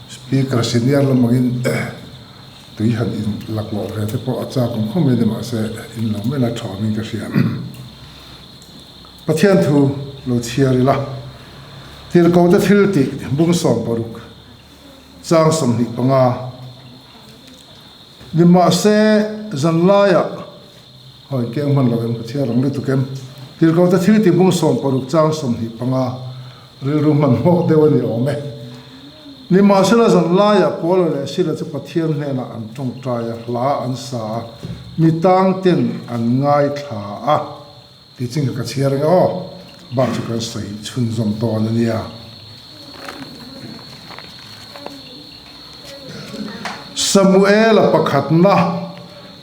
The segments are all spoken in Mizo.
Speaker senior lam angin tui han in laklawh ve te pawh a chak awm khawp mai ni mahse in lo mai la tha awmin ka hria. Pathian thu lo chhiar ila Tirhkoh te thil tih bung 60 chang 25 ni mahse zan laiah hawi keng hman lo em ka chhiar ang lutuk em Tirhkoh te thil tih bung 60 chang 25 Rilru hmanhmawh deuh a ni awm e. Nimahsela zan laiah Paula leh Sila chu Pathian hnenah an tawngtai a, hla an sa a, mi tang ten an ngaithla a tih chin kha ka chhiar eng e aw, bak chu kan sawi chhunzawm dawn a nia. Samuela pakhatna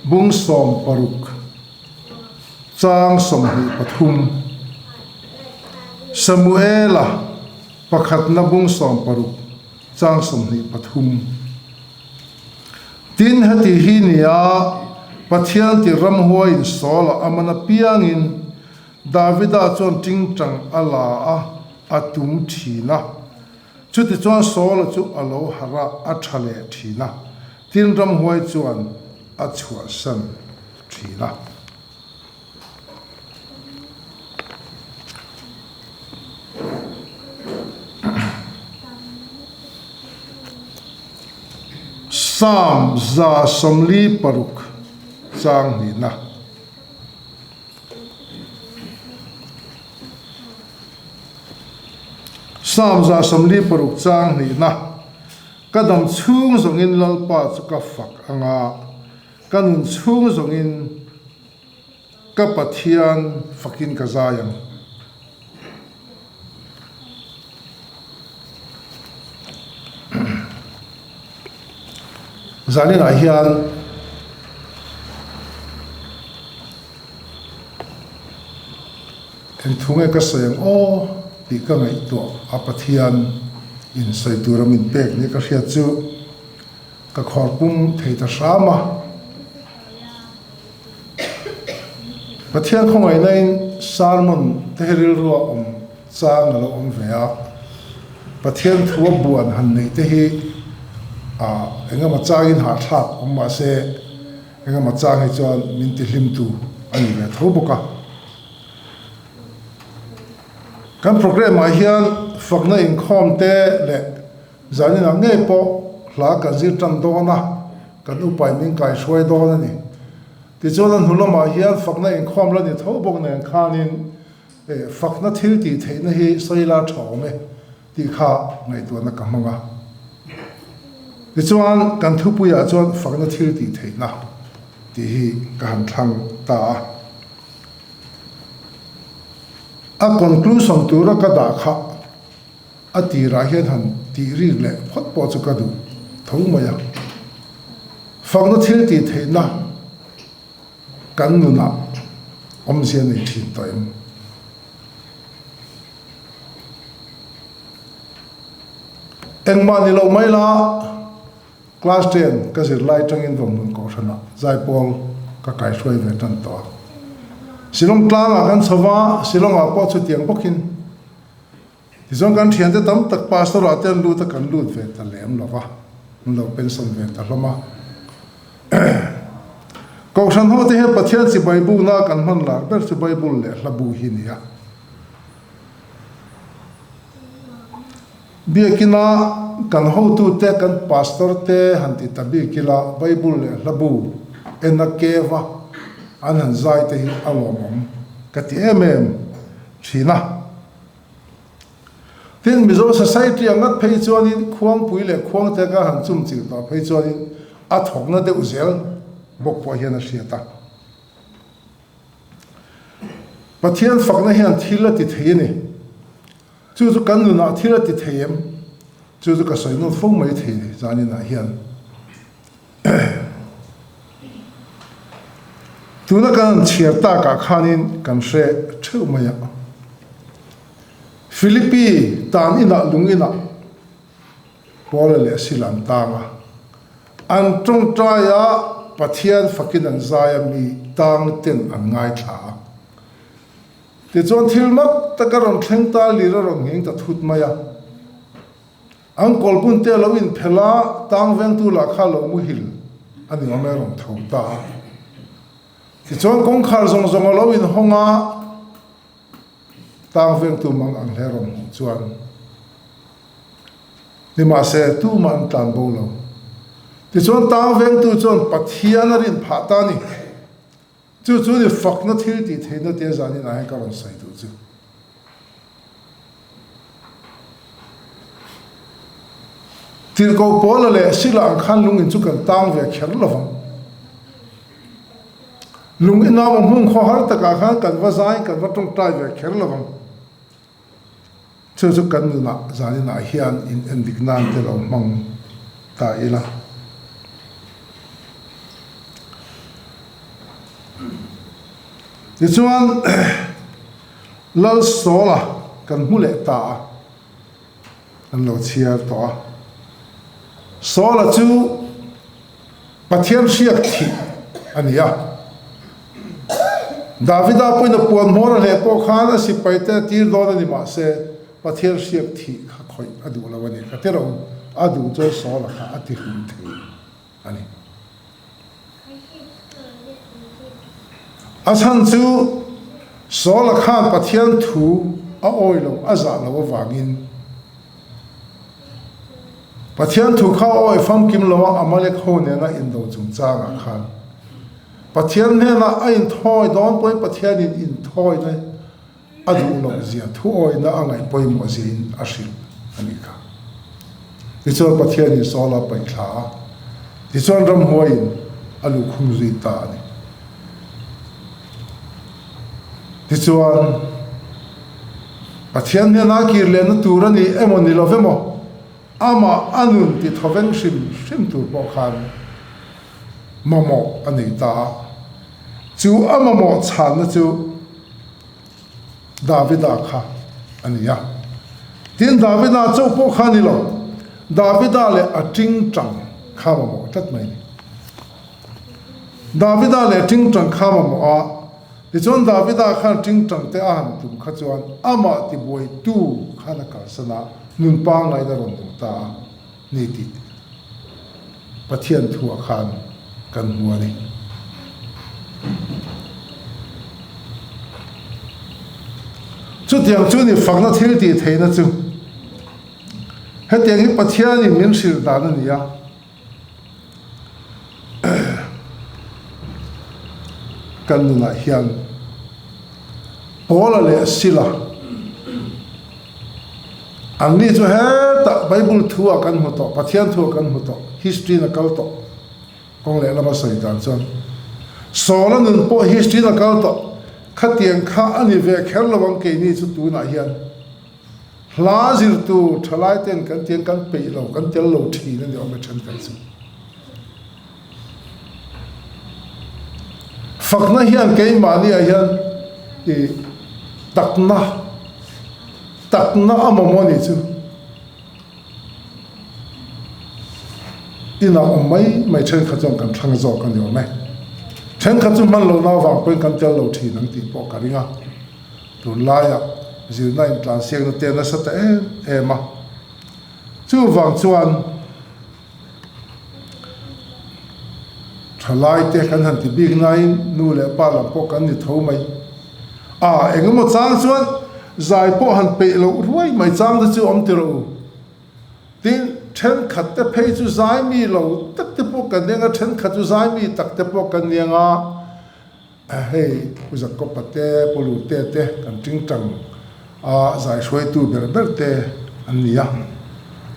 bung 60. Chang 23, Samuela pakhatna bung 60 chang 23. Tin, heti hi nia Pathian tir ramhuaiin Saula a man apiangin Davida chuan tingtang a la a, a tum thin a. Chutichuan Saula chu a lo harh a, a tha leh thin a. Tin, ramhuai chuan a chhuahsan thin a. Psalm 146 chang hnihna. Psalm 146 chang hnihna. Ka dam chhung zawngin Lalpa chu ka fak anga, ka nun chhung zawngin ka Pathian fakin ka zai ang. Zaninah hian Eng thu nge ka sawi ang aw tih ka ngaihtuah a, Pathian in sawi tura min pek nia ka hriat chu ka khawr pum thei ta hram a. Pathian khawngaihna in sermon te hi rilru a awm chang a lo awm ve a, Pathian thu a buan han neih te hi engemaw changin hahthlak awm mahse engemaw chang hi chuan min ti hlimtu a ni ve tho bawk a. Kan programme ah hian fakna inkhawm te leh zaninah ngei pawh hla kan zir tan dawn a, kan upain min kaihruai dawn a ni. Tichuan a hnu lamah hian fakna inkhawm la ni tho bawk nen khanin fakna thil tih theihna hi sawi la tha awm e tih kha ngaihtuahna ka hmang a. Tichuan kan thupuiah chuan fakna thil tih theihna tih hi ka han thlang ta a. A conclusion tura ka dah kha a tirah hian han tih rik leh phawt pawh chu ka duh tho mai a. Fakna thil tih theihna kan nunah awmzia nei thin tawh em? Engmah ni loh mai la. Class ten ka zirlai tangin Vawmhmun Kohhranah zaipawl ka kaihruai ve tan tawh a. Shillong tlangah kan chho va, Shillongah pawh chutiang bawkin tichuan kan thiante tam tak pastor ah te an lut a, kan lut ve ta lem lo va, an lo pension ve ta hlawm a. Kohhran ho te hian Pathian chibai bukna kan hman lar ber chu Bible leh hla bu hi ni a. Biakina kan hotute, kan pastor te han ti ta bik ila, Bible leh hla bu en a keva an han zai te hi a lawmawm ka ti em em thin a. Tin, Mizo society ang ngat phei chuanin khuangpui leh khuangte ka han chumchilh tawh phei chuanin a thawkna deuh zel bawk pawh hian a hriat a. Pathian fakna hian thil a ti thei a ni. Chu chu kan nunah thil a ti thei em? Chu chu ka sawi nawn fo mai thei ni zaninah hian. Tuna kan han chhiar takah khanin kan hre theuh mai a. Philippi tan inah lung inah Paula leh Sila an tang a. An tawngtai a, Pathian fakin an zai a, mi tang ten an ngaithla a. Tichuan thil mak tak a rawn thleng ta, lir a rawn ngheng ta thut mai a. An kawlbun te a lo inphelh a, tang vengtu lah kha a lo muhil a ni awm e a rawn tho ta a. Tichuan kawngkhar zawng zawng a lo inhawng a, tang vengtu mang ang hle rawn hmuh chuan nimahse tumah an tlan bo lo. Tichuan tang vengtu chuan Pathian a rin phah ta a ni. Chu chu ni fakna thil tih theihna te zanin ah hian ka rawn sawi duh chu. Tirhkoh Paula leh Sila ang khan lungin chu kan tang ve kher lo vang. Lung inau a hmun khaw har takah khan kan va zai, kan va tawngtai ve kher lo vang. Chu chu kan nunah zaninah hian in endik nan te lo hmang ta ila. Tichuan Lalsawla kan hmu leh ta a, kan lo chhiar tawh a. Sawla chu Pathian hriak thih a ni a. Davida pawhin a puan hmawr a hleh pawh khan a sipaite a tir dawn a ni mahse Pathian hriak thih kha khawih a duh lo a ni. Ka ti rawh u, a duh chuan Saula kha a ti hlum thei a ni. A chhan chu Saula khan Pathian thu a awi lo, a zah lo avangin Pathian thu kha awi famkim lo a Amalek ho nena indo chungchangah khan Pathian hnenah a inthawi dawn pawhin Pathianin inthawina a duh loh zia thu awina a ngaih pawimawh ziain a hrilh a nih kha. Tichuan Pathianin Saula a paih thla a, tichuan ramhuaiin a luhkhung zui ta a ni. Tichuan, Pathian hnena kir lehna tur a ni emaw ni lo emaw, amah a nun ti thawveng hrim hrim tur pawh khan mamawh a nei ta a. Chu a mamawh chhanna chu Davida kha a ni a. Tin, Davida chauh pawh kha a ni lo, Davida leh a tingtang kha mamawh tlat mai a ni. Davida leh tingtang kha mamawh a, tichuan Davida khan tingtang te a han tum kha chuan amah tibuaitu khan a kalsan a, nun pangngain a rawn duh ta a ni tih Pathian thuah khan kan hmu a ni. Chutiang chu ni fakna thil tih theihna chu hetiang hi Pathianin min hrilh dan a ni a. Kan nunah hian Paula leh Sila an ni chu hetah Bible thu ah kan hmu tawh, Pathian thu ah kan hmu tawh, history in a kal tawh kawng leh lama sawi dan chuan Saula nun pawh history in a kal tawh, khatiang kha a ni ve kher lo ang keini chu tunah hian. Hla zirtu thalai ten kan tiang kan peih lo, kan tel lo thin a ni awm e thenkhat chu. Fakna hian keimahni ah hian i takna, takna a mamawh a nih chu. Inah awm mai mai thenkhat chuan kan thlang zawk a ni awm e. Thenkhat chu hman lohna avang pawhin kan tel lo thin ang tih pawh ka ring a. Tunlaiah zirna intlansiakna te a nasa ta em em a, chuvang chuan thalaite kan han ti bik nain nu leh pa lam pawh kan ni tho mai. A engemaw chang chuan zai pawh han peih loh ruai mai chang te chu awm ti rawh u. Tin, thenkhat te phei chu zai mi lo tak te pawh kan eng a, thenkhat chu zai mi tak te pawh kan eng a. Hei Pu Jakob-a te, Pu Lute te kan tingtang a zai hruaitu ber ber te an ni a.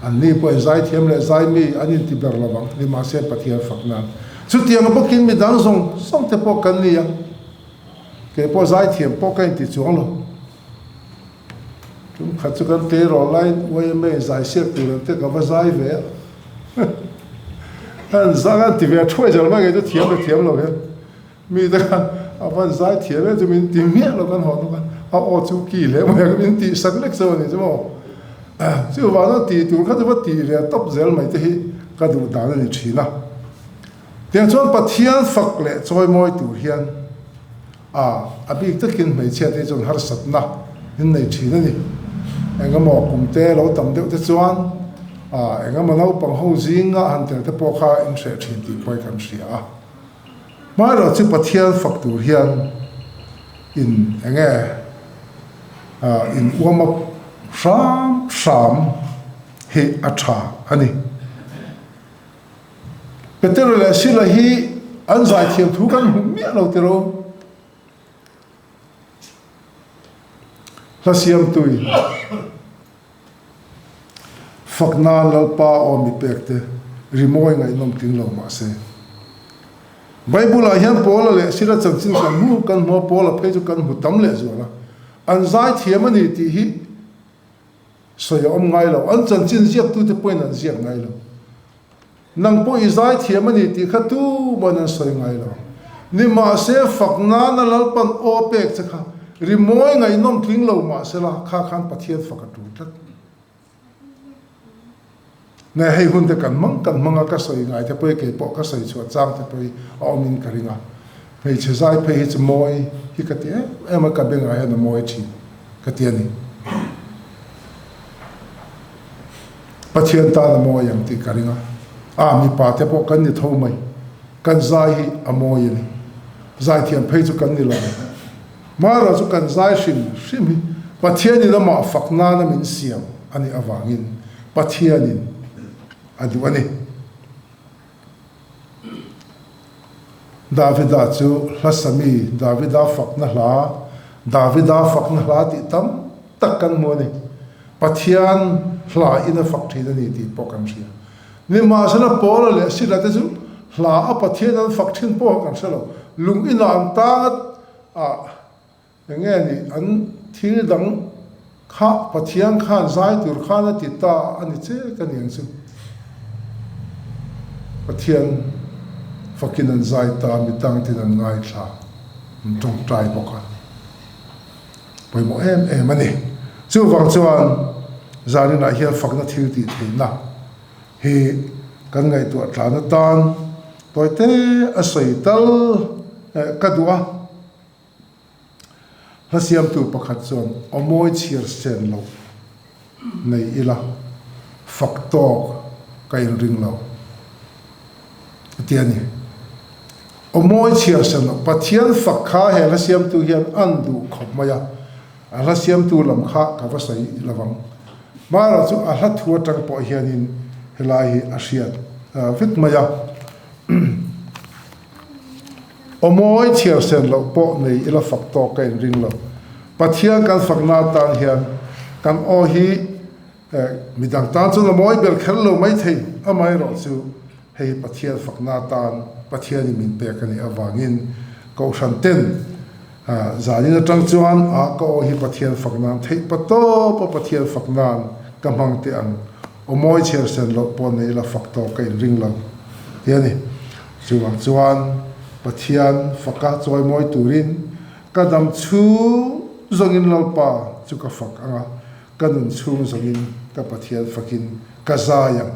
An ni pawhin zaithiam leh zaimi an inti ber lo vang, nimahse Pathian fak nan. Chutiang bawkin mi dang zawng zawng te pawh kan ni a, kei pawh zaithiam pawh ka inti chuang lo. Tum khat chu kan tleirawl laiin YMA zai siak tur ang te ka va zai ve a. An zang an ti ve a, thuai zel mai ngei chu thiam leh thiam lo hian. Mi te khan a van zai thiam em chu min ti miah lo kan haw hnu khan a aw chu ki hle mai a, min tih sak lek chu a ni chu maw. Chuvang chuan tih tur kha chu va tih ve tawp zel mai te hi ka duh dan a ni thin a. Tiang chuan Pathian fak leh chawimawi tur hian A, a bik takin hmeichhia te chuan harsatna min nei thin a ni. Engemaw kum te lo tam deuh te chuan Engemaw naupang ho zinga han tel te pawh kha in hreh thin tih pawh hi kan hria a. Hmaerawh chu Pathian fak tur hian in enge in warm up hram hram hi a tha a ni. Petera leh Sila hi an zaithiam thu kan hmu miah lo tiro. Hla siamtui fak nan Lalpa aw mi pek te rimawi ngaihnawm tling lo mah se. Bible ah hian Paula leh Sila chanchin kan hmu kan hmu a, Paula phei chu kan hmu tam leh zual a, an zaithiam a ni tih hi sawi a awm ngai lo, an chanchin ziaktute pawhin an ziak ngai lo. Nang pawh i zaithiam a ni tih kha tumahin an sawi ngai lo. Nimahse, fak nana Lalpan aw pek che kha rimawi ngaihnawm tling lo mahsela kha khan Pathian fak a tul tlat. Nge hei hun te kan hmang kan hmang a, ka sawi ngai te pawh hi kei pawh ka sawi chhuah chang te pawh hi a awmin ka ring a. Hmeichhe zai phei hi chu mawi hi ka ti em em a, ka bengah hian a mawi thin ka ti a ni. Pathian tan a mawi ang tih ka ring a, a mipa te pawh kan ni tho mai, kan zai hi a mawi a ni. Zaithiam phei chu kan ni lo. Marawh chu kan zai hrim hrim hi Pathianin amah fak nana min siam a nih avangin Pathianin a duh a ni. Davida chu hla sami, Davida fakna hla, Davida fakna hla tih tam tak kan hmu a ni. Pathian hla in a fak thin a ni tih pawh kan hria. Nimahsela Paula leh Sila te chu hla a Pathian an fak thin pawh kan hre lo. Lung inah an tang a, Eng nge ni an thil dang kha Pathian khan zai tur khan a ti ta a ni che ka ni ang chu. Pathian fakin an zai ta, mi tangtin an ngaithla, an tawngtai bawk a. Pawimawh em em a ni. Chuvang chuan zaninah hian fakna thil tih theihna hi kan ngaihtuah tlan atan tawite a sawi tal ka duh a. Hla siamtu pakhat chuan aw mawi chhiar sen loh nei ila fak tawk ka inring lo a ti a ni. Aw mawi chhiar sen loh Pathian fak kha he hla siamtu hian an duh khawp mai a, a hla siamtu lam kha ka va sawi lo vang. Marawh chu a hla thu atang pawh hianin helai hi a hriat vek mai a. Aw mawi chhiar sen loh pawh nei ila fak tawk ka inring lo. Pathian kan fakna atan hian kan aw hi midang tan chuan a mawi ber kher lo mai thei, amaherawh chu hei hi Pathian fakna atan Pathianin min pek a nih avangin Kohhran ten zanin atang chuan a ka aw hi Pathian fak nan theih pa tawp a Pathian fak nan ka hmang teh ang. Aw mawi chhiar sen loh pawh nei ila fak tawk ka inring lo ti a ni. Chuvang chuan Pathian faka chawimawi turin ka dam chhung zawngin Lalpa chu ka fak ang a, ka nun chhung zawngin ka Pathian fakin ka zai ang.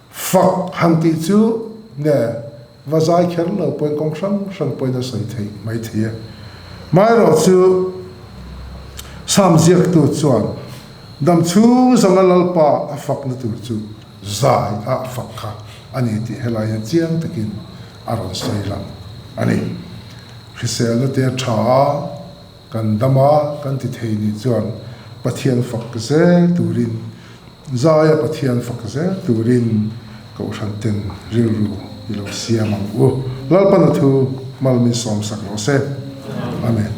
Fak han tih chu nge va zai kher lo pawhin kawng hrang hrang pawhin a sawi theih mai thei e. Maherawh chu Psalm ziaktu chuan dam chhung zawnga Lalpa a fakna tur chu zai a fak kha a ni tih helai hian chiang takin a rawn sawi lang a ni. Hriselna te a tha a, kan dam a, kan ti thei nih chuan Pathian fak zel turin, zaia Pathian fak zel turin Kohhran ten rilru i lo siam ang u. Lalpana thu mal min sawmsak rawh se. Amen.